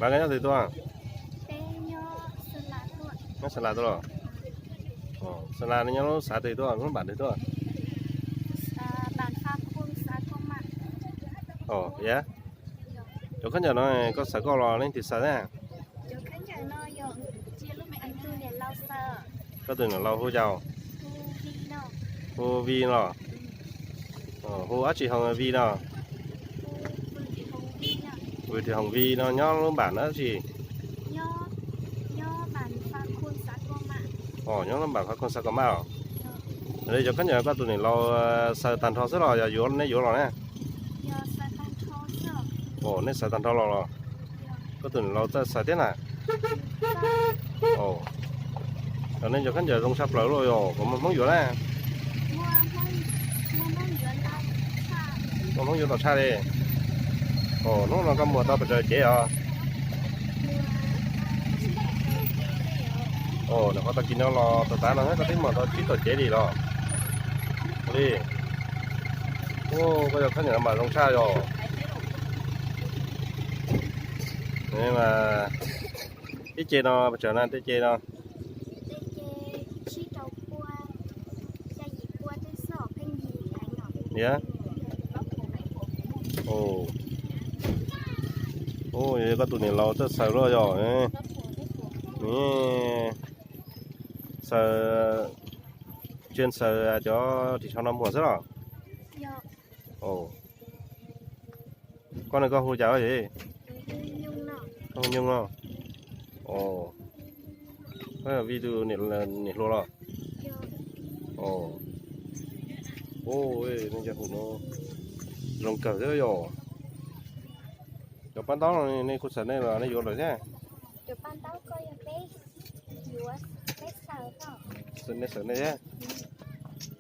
Koj nyob twg tuaj? Nyob Xa Las tuaj los? Xa Las no nyob lub xav twg tuaj, lub npam twg tuaj? Yog, cov khaub ncaws no koj xaws koj los leej twg xaws na? Koj tus niam laus hu cas? Hu Vi los? Hu dab tsi Hoo Vi no? Vwm Ris Hoos Vi no nyob lub npam na dab tsi? Nyob lub npam Fa Khun Xa Kos Maj os. Li cov khaub ncaws koj tus niam laus xaws tag nrho xwb los yog yuav nej yuav los ne? Os, nej xaws tag nrho los los? Koj tus niam laus txawj xaws thiab na? Os, nej cov khaub ncaws zoo tshaj plaws luaj, yog puas muaj Hmoob yuav na? Muaj Hmoob yuav tau tshaj li. Os, hnub no koj muag tau pes tsawg cev os? Os, nim qhov tag kis no los tas tas no koj twb muag tau tsib tawm cev li los? Li, koj cov khaub ncaws mas zoo tshaj yog. Ib ce no pes tsawg na, tej ce no? Yog, koj tus niam laus txawj xaws luaj yog. Xaws, tsis xaws cov ris tsho no muag xwb los? Koj ne koj hu cas? Koj hu Nyooj no? Os, koj yog Vij tus niam hluas los? Os, nej cov hu no zoo kawg thiab yog. Cov paj ntaub no nej kuj xaws nej los nej yuav lawm thiab? Nej xaws nej thiab?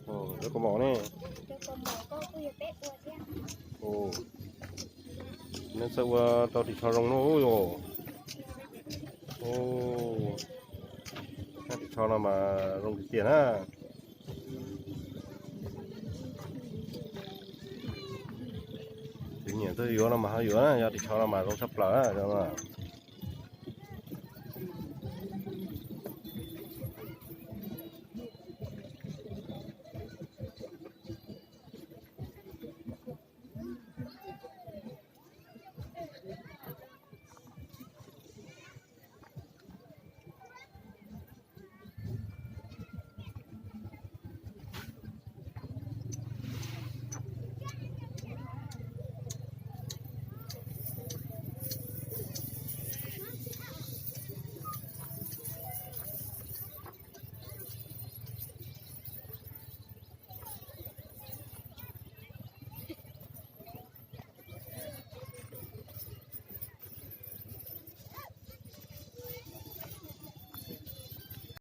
Cov kaus mom ne? Nej txawj ua tau ris tsho zoo no yog. Ris tsho no mas zoo tiag tiag na. Tus nyiam tuaj yuav no mas ho yuav na, yog ris tsho no mas zoo tshaj plaws na.